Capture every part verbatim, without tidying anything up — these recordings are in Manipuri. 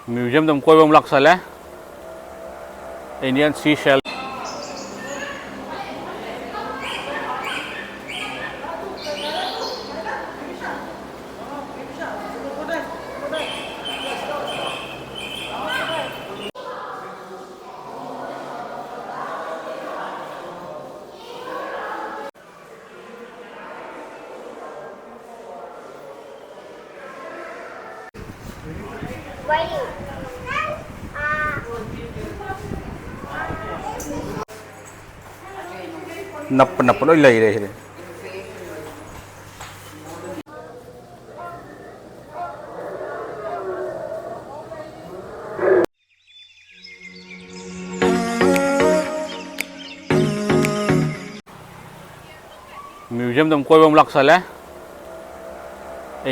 Museum ꯑꯗꯨꯝ ꯀꯣꯏꯕ ꯑꯃ ꯂꯥꯛꯁꯜꯂꯦ꯫ Indian seashell꯫ ꯅꯞꯄ ꯅꯞꯄ ꯂꯣꯏ ꯂꯩꯔꯦ ꯁꯤꯗꯤ꯫ Museum ꯑꯗꯨꯝ ꯀꯣꯏꯕ ꯑꯃ ꯂꯥꯛꯁꯜꯂꯦ꯫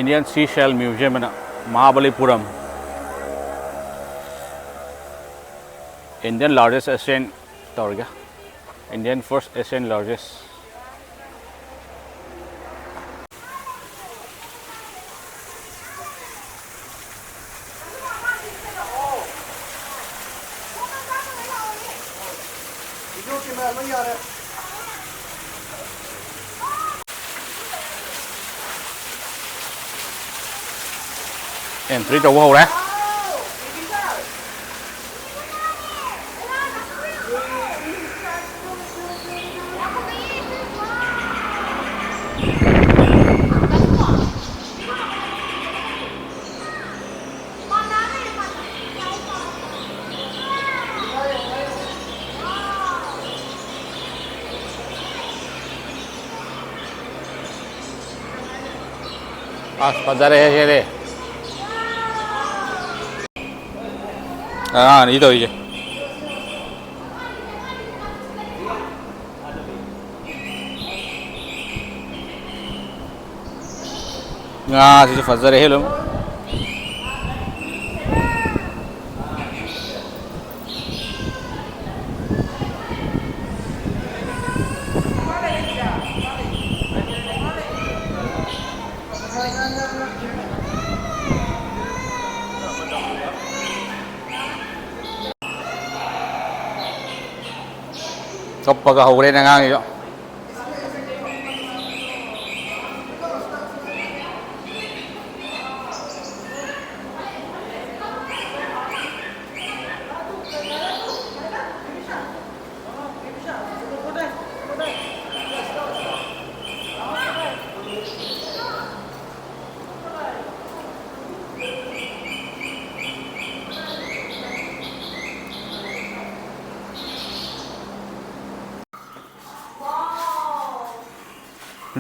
Indian seashell museum ꯑꯅ ꯃꯍꯥꯕꯂꯤꯄꯨꯔꯝ꯫ Indian largest Asian ꯇꯧꯔꯒ꯫ Indian first Asian largest꯫ Entry ꯇꯧꯕ ꯍꯧꯔꯦ꯫ ꯑꯁ, ꯐꯖꯔꯦꯍꯦ ꯁꯤꯗꯤ꯫ ꯑꯉꯥꯡ ꯑꯅꯤ ꯇꯧꯔꯤꯁꯦ꯫ ꯉꯥꯁꯤꯁꯨ ꯐꯖꯔꯦꯍꯦ ꯂꯣꯏꯅ꯫ ꯀꯞꯄꯒ ꯍꯧꯔꯦꯅꯦ ꯑꯉꯥꯡꯒꯤꯁꯨ꯫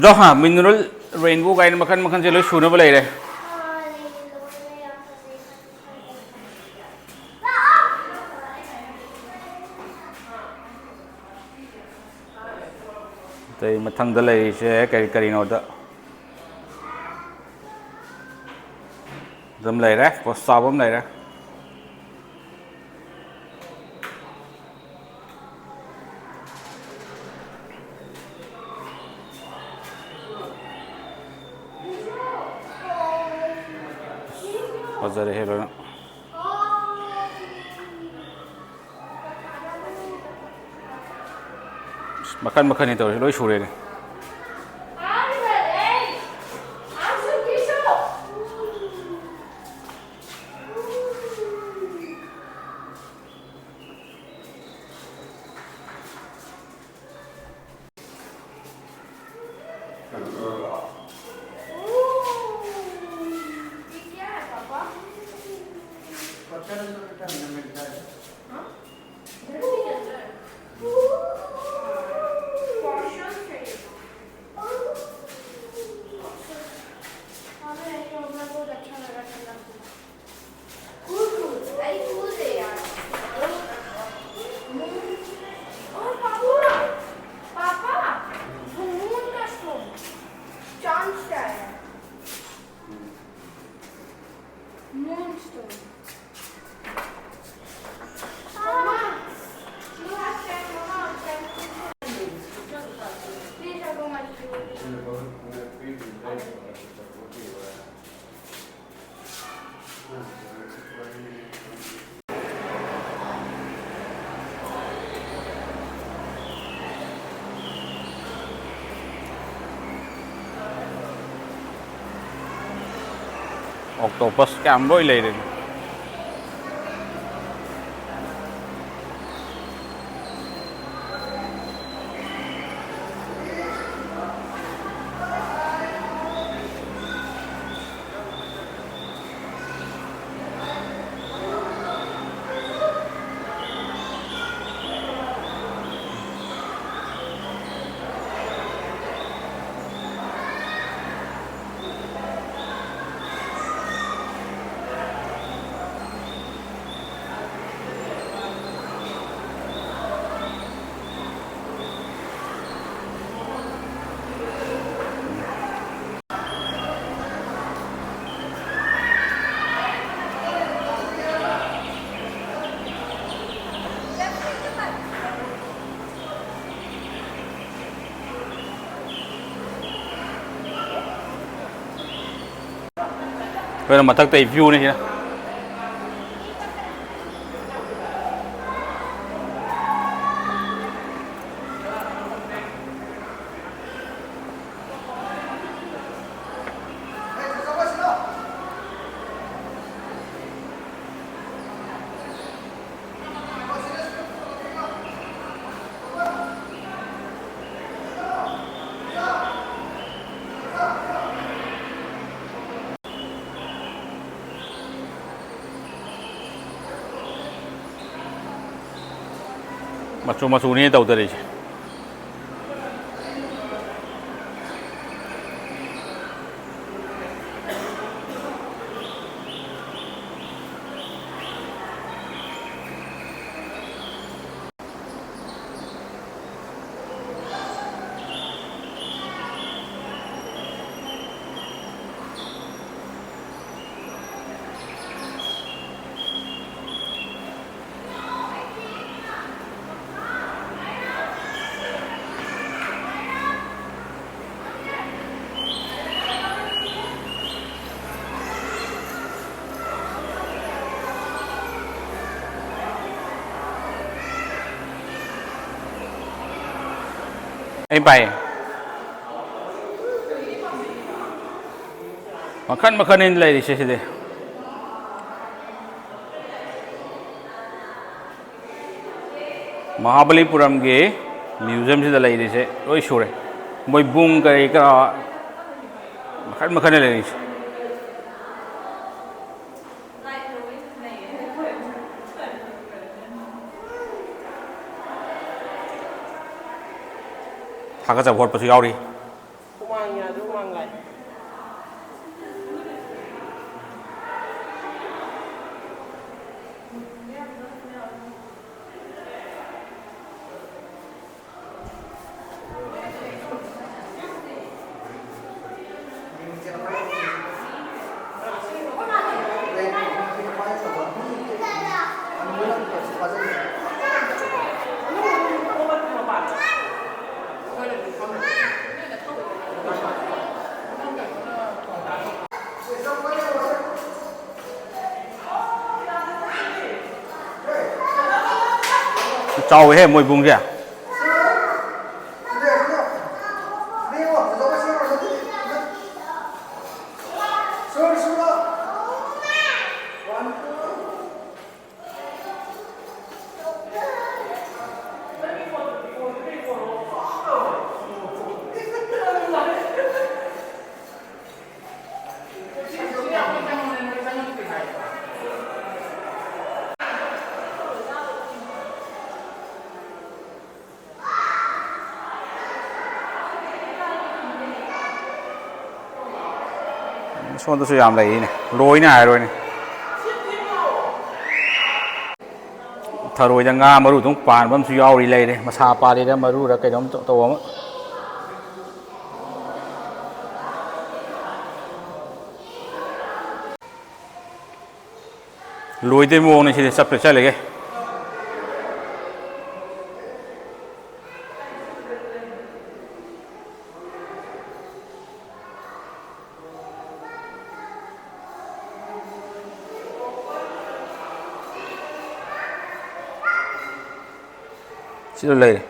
ꯗꯣ ꯍꯥ, mineral rainbow ꯀꯥꯏꯅ ꯃꯈꯟ ꯃꯈꯟꯁꯦ ꯂꯣꯏ ꯁꯨꯅꯕ ꯂꯩꯔꯦ꯫ ꯑꯇꯩ ꯃꯊꯪꯗ ꯂꯩꯔꯤꯁꯦ ꯀꯔꯤ ꯀꯔꯤꯅꯣꯗ ꯑꯗꯨꯝ ꯂꯩꯔꯦ, ꯄꯣꯁ ꯆꯥꯎꯕ ꯑꯃ ꯂꯩꯔꯦ꯫ ꯐꯖꯔꯦꯍꯦ ꯂꯣꯏꯅ꯫ ꯃꯈꯟ ꯃꯈꯟꯅꯤ ꯇꯧꯔꯤꯁꯦ, ꯂꯣꯏ ꯁꯨꯔꯦꯅꯦ꯫ ꯑꯣꯛꯇꯣꯄꯁ ꯀꯌꯥꯝ ꯂꯣꯏ ꯂꯩꯔꯦ꯫ ꯑꯩꯈꯣꯏꯅ ꯃꯊꯛꯇꯩ ꯚ꯭ꯌꯨꯅꯤ ꯁꯤꯅ꯫ ꯃꯆꯨ ꯃꯆꯨꯅꯤ ꯇꯧꯗꯔꯤꯁꯦ꯫ ꯑꯩ ꯄꯥꯏꯌꯦ꯫ ꯃꯈꯟ ꯃꯈꯟꯅꯤ ꯂꯩꯔꯤꯁꯦ ꯁꯤꯗꯤ꯫ ꯃꯍꯥꯕꯂꯤꯄꯨꯔꯝꯒꯤ ꯃ꯭ꯌꯨꯖꯤꯌꯝꯁꯤꯗ ꯂꯩꯔꯤꯁꯦ ꯂꯣꯏ ꯁꯨꯔꯦ꯫ ꯃꯣꯏꯕꯨꯡ ꯀꯔꯤ ꯀꯔꯥ ꯃꯈꯟ ꯃꯈꯟꯅꯤ ꯂꯩꯔꯤꯁꯦ꯫ ꯊꯥꯒꯠꯆꯕ ꯈꯣꯠꯄꯁꯨ ꯌꯥꯎꯔꯤ꯫ ꯍꯨꯃꯥꯡ ꯌꯥꯗ꯭ꯔꯣ? ꯍꯨꯃꯥꯡ ꯂꯥꯛꯑꯦ꯫ ꯆꯥꯎꯋꯦꯍꯦ ꯃꯣꯏꯕꯨꯡꯁꯦ꯫ ꯁꯣꯝꯗꯁꯨ ꯌꯥꯝ ꯂꯩꯔꯤꯅꯦ, ꯂꯣꯏꯅ ꯍꯥꯏꯔꯣꯏꯅꯦ꯫ ꯊꯔꯣꯏꯗ ꯉꯥ ꯃꯔꯨ ꯑꯗꯨꯝ ꯄꯥꯟꯕ ꯑꯃꯁꯨ ꯌꯥꯎꯔꯤ ꯂꯩꯔꯦ, ꯃꯁꯥ ꯄꯥꯜꯂꯤꯔ ꯃꯔꯨꯔ ꯀꯩꯅꯣꯝ ꯇꯧꯕ ꯑꯃ꯫ ꯂꯣꯏꯗꯣꯏ ꯃꯑꯣꯡꯅꯤ ꯁꯤꯗꯤ, ꯆꯠꯄ ꯆꯠꯂꯤꯒꯦ꯫ ꯁꯤꯗ ꯂꯩꯔꯦ꯫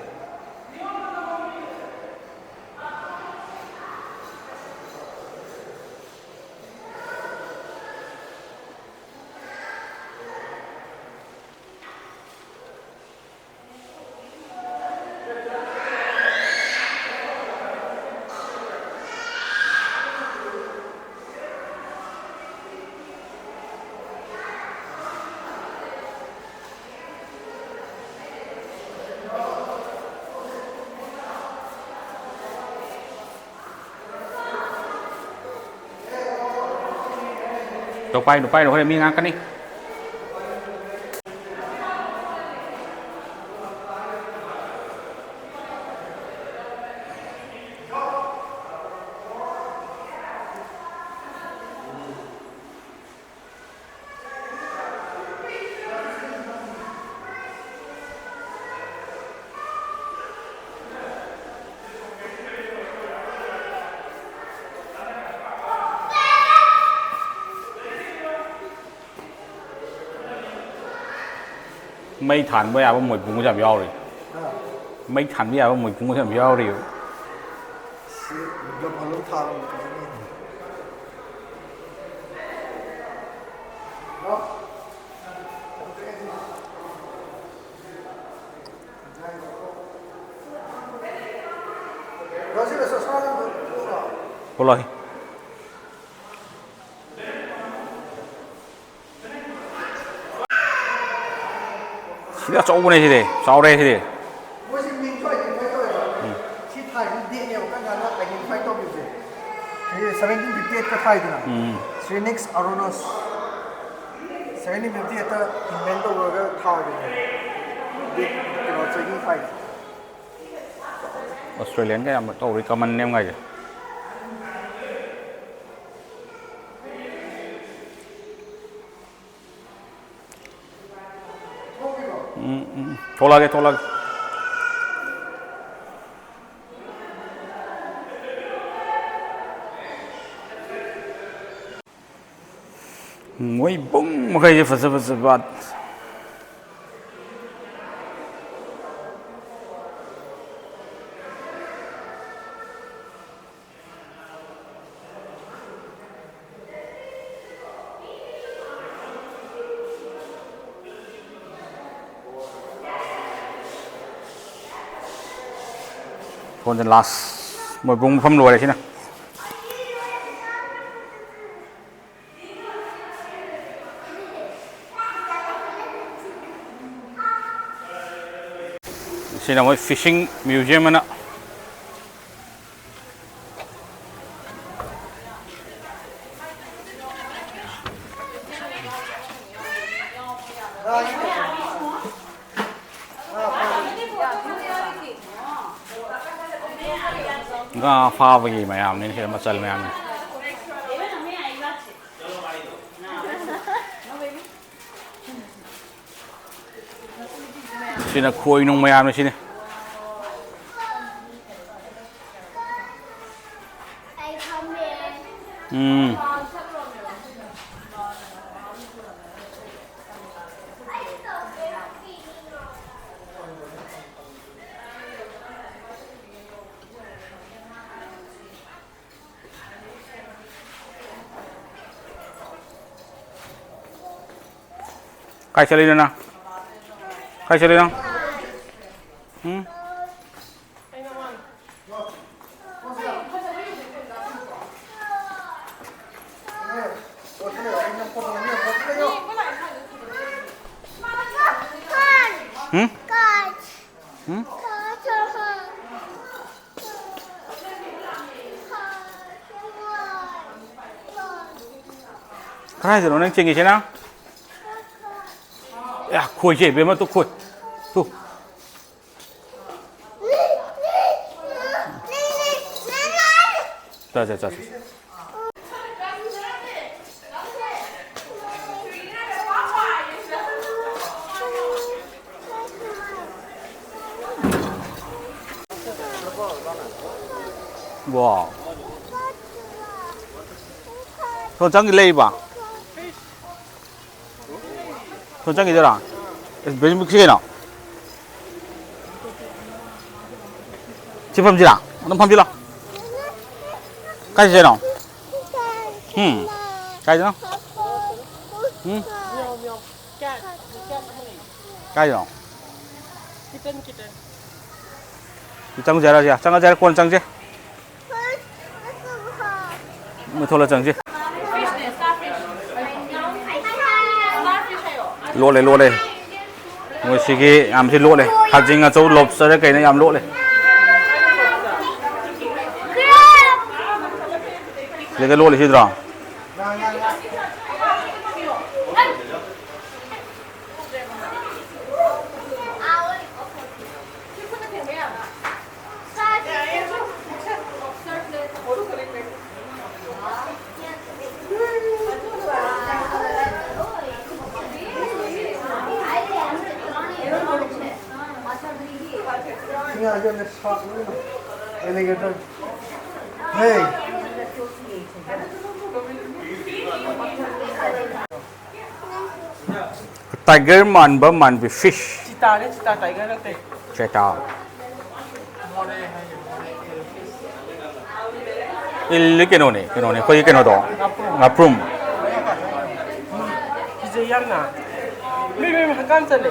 ꯄꯥꯏꯅꯨ, ꯄꯥꯏꯅꯨ, ꯍꯣꯔꯦꯟ ꯃꯤ ꯉꯥꯡꯀꯅꯤ꯫ ꯃꯩ ꯊꯥꯟꯕ ꯌꯥꯕ ꯃꯣꯏꯕꯨꯡꯁꯨ ꯌꯥꯝ ꯌꯥꯎꯔꯤ꯫ ꯃꯩ ꯊꯥꯟꯕ ꯌꯥꯕ ꯃꯣꯏꯕꯨꯡꯁꯨ ꯌꯥꯝ ꯌꯥꯎꯔꯤꯕ꯫ ꯁꯤ ꯕ꯭ꯂꯣꯛ ꯑꯗꯨꯝ ꯊꯥꯕ ꯐꯖꯅꯤ꯫ ꯊꯣꯛꯂꯛꯑꯣ꯫ ꯁꯤꯗꯤ ꯑꯆꯧꯕꯅꯦ ꯁꯤꯗꯤ, ꯆꯥꯎꯔꯦ ꯁꯤꯗꯤ꯫ ꯃꯣꯏꯁꯤ ꯃꯤꯡꯁꯨ identify ꯇꯧꯋꯦꯕ꯫ ꯎꯝ꯫ ꯁꯤ ꯊꯥꯏꯁꯤ ꯗꯦꯠꯅꯦꯕ ꯀꯔꯝ ꯀꯥꯟꯗ identify ꯇꯧꯈꯤꯕꯁꯦ꯫ ꯁꯤ seventeen fifty eight ꯀ ꯊꯥꯏꯗꯅ꯫ ꯎꯝ꯫ Phoenix Arunas꯫ Seventeen fifty eight ꯇ invent ꯇꯧꯔꯒ ꯊꯥꯈꯤꯕꯅꯦ꯫ ꯗꯦꯠ, ꯀꯩꯅꯣ, ꯆꯍꯤ ꯊꯥꯏꯁꯦ꯫ Australian ꯒ ꯌꯥꯝ ꯇꯧꯔꯤ, common name ꯒꯥꯏꯁꯦ꯫ ꯎꯝ, ꯎꯝ, ꯊꯣꯛꯂꯛꯑꯒꯦ, ꯊꯣꯛꯂꯛꯑꯒꯦ꯫ ꯃꯣꯏꯕꯨꯡ ꯃꯈꯩꯁꯦ ꯐꯖ ꯐꯖꯕ꯫ ꯁꯣꯝꯗ last ꯃꯣꯏꯕꯨꯡ ꯃꯐꯝ ꯂꯣꯏꯔꯦ ꯁꯤꯅ꯫ ꯁꯤꯅ ꯃꯣꯏ fishing museum ꯑꯅ꯫ ꯉꯥ ꯐꯥꯕꯒꯤ ꯃꯌꯥꯝꯅꯤꯅ ꯁꯤꯗ ꯃꯆꯜ ꯃꯌꯥꯝꯅꯤ꯫ ꯁꯤꯅ ꯈꯣꯏ ꯅꯨꯡ ꯃꯌꯥꯝꯅꯤ ꯁꯤꯅꯤ꯫ ꯎꯝ꯫ ꯀꯥꯏ ꯆꯠꯂꯤꯅꯣ ꯅꯪ? ꯀꯥꯏ ꯆꯠꯂꯤꯅꯣ? ꯎꯝ? ꯎꯝ? ꯎꯝ? ꯀꯗꯥꯏꯗꯅꯣ ꯅꯪ ꯆꯦꯟꯒꯤꯁꯤꯅ? ꯑꯦ, ꯈꯣꯏꯁꯦ ꯏꯕꯦꯝꯃ, ꯇꯨ ꯈꯣꯏ꯫ ꯇꯨ꯫ ꯆꯠꯁꯦ, ꯆꯠꯁꯦ꯫ ꯋꯥꯎ꯫ ꯁꯣꯝ ꯆꯪꯈꯤ ꯂꯩꯕ? ꯁꯣꯝ ꯆꯪꯈꯤꯗꯣꯏꯔꯣ? ꯑꯦ, ꯕꯦꯁꯤꯟ ꯄꯨꯈ꯭ꯔꯤ ꯀꯩꯅꯣ? ꯁꯤ ꯐꯝꯁꯤꯔꯥ? ꯑꯗꯨꯝ ꯐꯝꯁꯤꯂꯣ꯫ ꯀꯥꯏ ꯆꯠꯁꯦ ꯍꯥꯏꯅꯣ? ꯎꯝ? ꯀꯥꯏꯗꯅꯣ? ꯎꯝ? ꯀꯥꯏꯗꯅꯣ? ꯆꯪꯉꯁꯦ ꯍꯥꯏꯔꯣ ꯁꯤꯗ? ꯆꯪꯉꯁꯦ ꯍꯥꯏꯔꯣ? ꯀꯣꯟꯅ ꯆꯪꯁꯦ꯫ ꯃꯨꯊꯣꯛꯂ ꯆꯪꯁꯤ꯫ ꯂꯣꯠꯂꯦ, ꯂꯣꯠꯂꯦ꯫ ꯃꯣꯏ ꯁꯤꯒꯤ ꯌꯥꯝ ꯊꯤ ꯂꯣꯠꯂꯦ꯫ ꯈꯥꯖꯤꯡ ꯑꯆꯧ, ꯂꯣꯞꯁꯇꯔ ꯀꯩꯅ ꯌꯥꯝ ꯂꯣꯠꯂꯦ꯫ ꯁꯤꯗꯒ ꯂꯣꯠꯂꯤꯁꯤꯗ꯭ꯔꯣ? Alligator. Hey. Tiger ꯃꯥꯟꯕ ꯃꯥꯟꯕꯤ fish꯫ Cheetah ꯅꯦ, cheetah, tiger ꯅꯠꯇꯦ꯫ Cheetah꯫ ꯏꯜꯂꯤ ꯀꯩꯅꯣꯅꯦ, ꯀꯩꯅꯣꯅꯦ, ꯑꯩꯈꯣꯏꯒꯤ ꯀꯩꯅꯣꯗꯣ꯫ ꯉꯥꯄ꯭ꯔꯨꯝ꯫ ꯉꯥꯄ꯭ꯔꯨꯝ꯫ ꯀꯤꯖꯩ ꯌꯥꯝꯅ꯫ ꯃꯤ, ꯃꯤ, ꯃꯤ, ꯍꯪꯒꯥꯝ ꯆꯠꯂꯦ꯫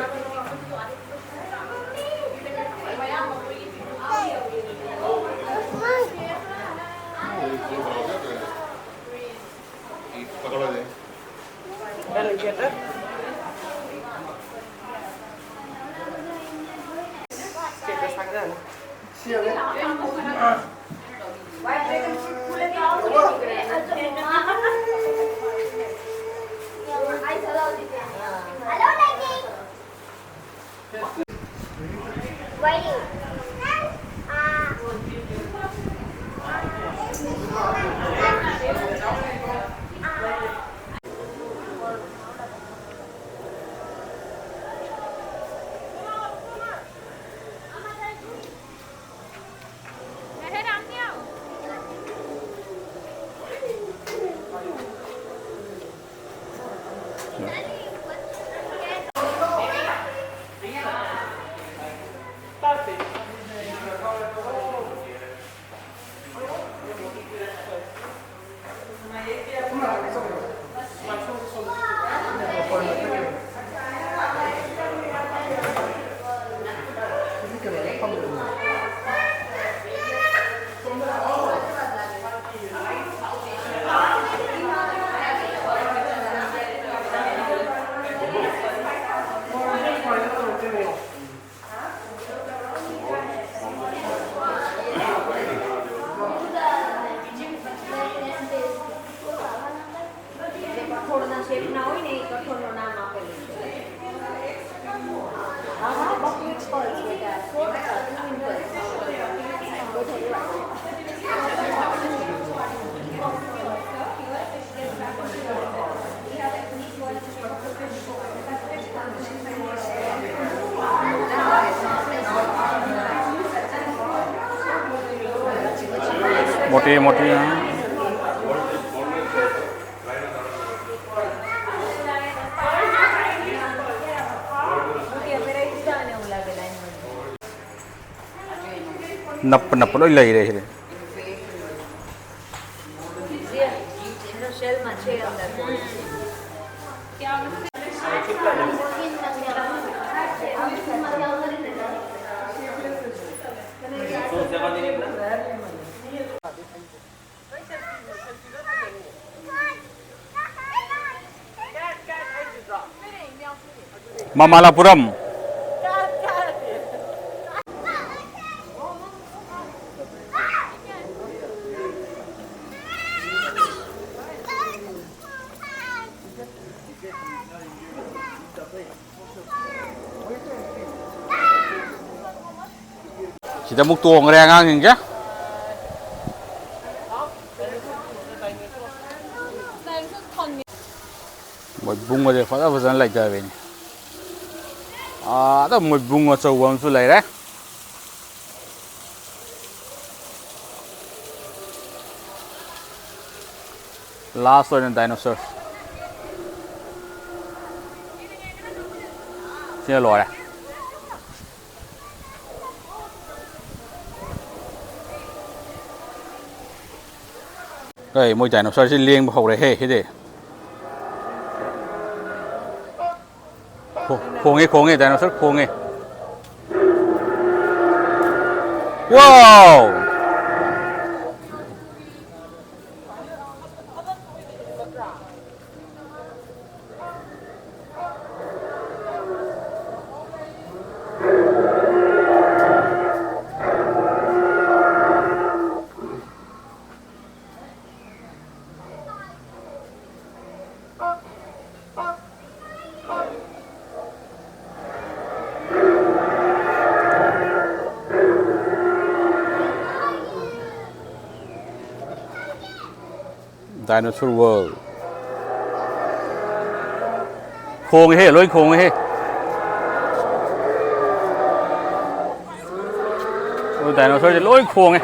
Te moto yan. ꯅꯞꯄ ꯅꯞꯄ ꯂꯣꯏ ꯂꯩꯔꯦ ꯁꯤꯗꯤ꯫ ꯃꯃꯥꯂꯥꯄꯨꯔꯝ꯫ ꯁꯤꯗ ꯑꯃꯨꯛ ꯇꯣꯡꯈ꯭ꯔꯦ ꯑꯉꯥꯡꯁꯤꯡꯁꯦ꯫ ꯃꯣꯏꯕꯨꯡꯒꯁꯦ ꯐꯖ ꯐꯖꯅ ꯂꯩꯊꯕꯤꯅꯤ꯫ ꯑꯥꯗ ꯃꯣꯏꯕꯨꯡ ꯑꯆꯧꯕ ꯑꯃꯁꯨ ꯂꯩꯔꯦ꯫ ꯂꯥꯁ ꯑꯣꯏꯅ ꯗꯥꯏꯅꯣꯁꯔ꯫ ꯁꯤꯅ ꯂꯣꯏꯔꯦ꯫ ꯀꯩ, ꯃꯣꯏ ꯗꯥꯏꯅꯣꯁꯔꯁꯤ ꯂꯦꯡꯕ ꯍꯧꯔꯦꯍꯦ ꯁꯤꯗꯤ꯫ ꯈꯣ-, ꯈꯣꯡꯉꯦ, ꯈꯣꯡꯉꯦ, ꯗꯥꯏꯅꯣꯁꯔ ꯈꯣꯡꯉꯦ꯫ ꯋꯥꯎ! Dinosaur World. ꯈꯣꯡꯉꯦꯍꯦ, ꯂꯣꯏ ꯈꯣꯡꯉꯦꯍꯦ꯫ ꯑꯣ, ꯗꯥꯏꯅꯣꯁꯔꯁꯦ ꯂꯣꯏ ꯈꯣꯡꯉꯦ꯫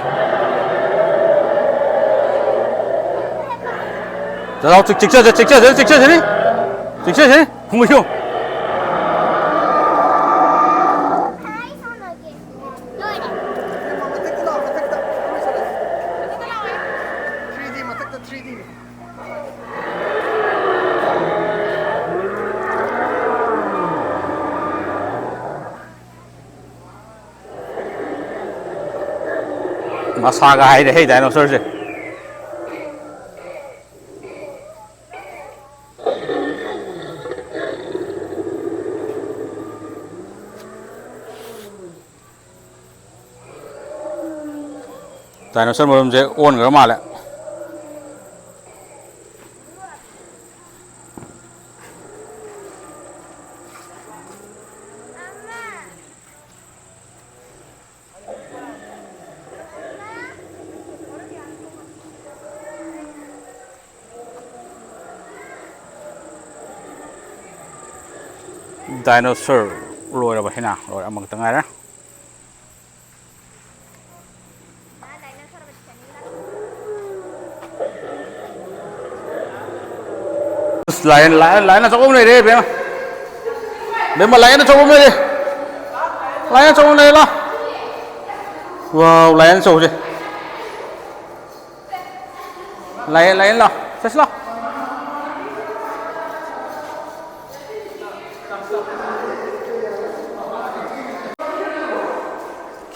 ꯆꯠꯂꯣ, ꯆꯤꯛ-, ꯆꯤꯛꯆꯁꯦ, ꯆꯤꯛꯆꯁꯦ, ꯆꯤꯛꯆꯁꯅꯤ꯫ ꯆꯤꯛꯆꯁꯅꯤ꯫ ꯐꯨꯝꯕꯤꯌꯨ꯫ ꯃꯁꯥꯒ ꯍꯥꯏꯔꯦ ꯍꯦ, dinosaurꯁꯦ꯫ Dinosaur ꯃꯔꯨꯝꯁꯦ ꯑꯣꯟꯈ꯭ꯔ ꯃꯥꯜꯂꯦ꯫ Dinosaur ꯂꯣꯏꯔꯕ ꯍꯥꯏꯅ ꯂꯣꯏꯔꯦ, ꯑꯃꯈꯛꯇ ꯉꯥꯏꯔꯦ꯫ ꯑꯁ, lion, lion, lion ꯑꯆꯧꯕ ꯑꯃ ꯂꯩꯔꯦ, ꯕꯦꯝꯃ꯫ ꯕꯦꯝꯃ, lion ꯑꯆꯧꯕ ꯑꯃ ꯂꯩꯔꯦ꯫ Lion ꯑꯆꯧꯕ ꯑꯃ ꯂꯩꯔꯦ, ꯂꯥꯎ꯫ Wow, lion ꯑꯆꯧꯕꯁꯦ꯫ Lion, lion ꯂꯥꯎ꯫ ꯆꯠꯁꯤ ꯂꯥꯎ꯫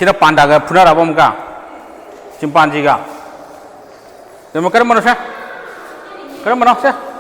ꯁꯤꯗ pandaꯒ ꯐꯨꯅꯔꯕ ꯑꯃꯨꯛꯀ꯫ Chimpanzeeꯒ꯫ ꯀꯔꯝꯕꯅꯣ ꯁꯦ? ꯀꯔꯝꯕꯅꯣ ꯁꯦ?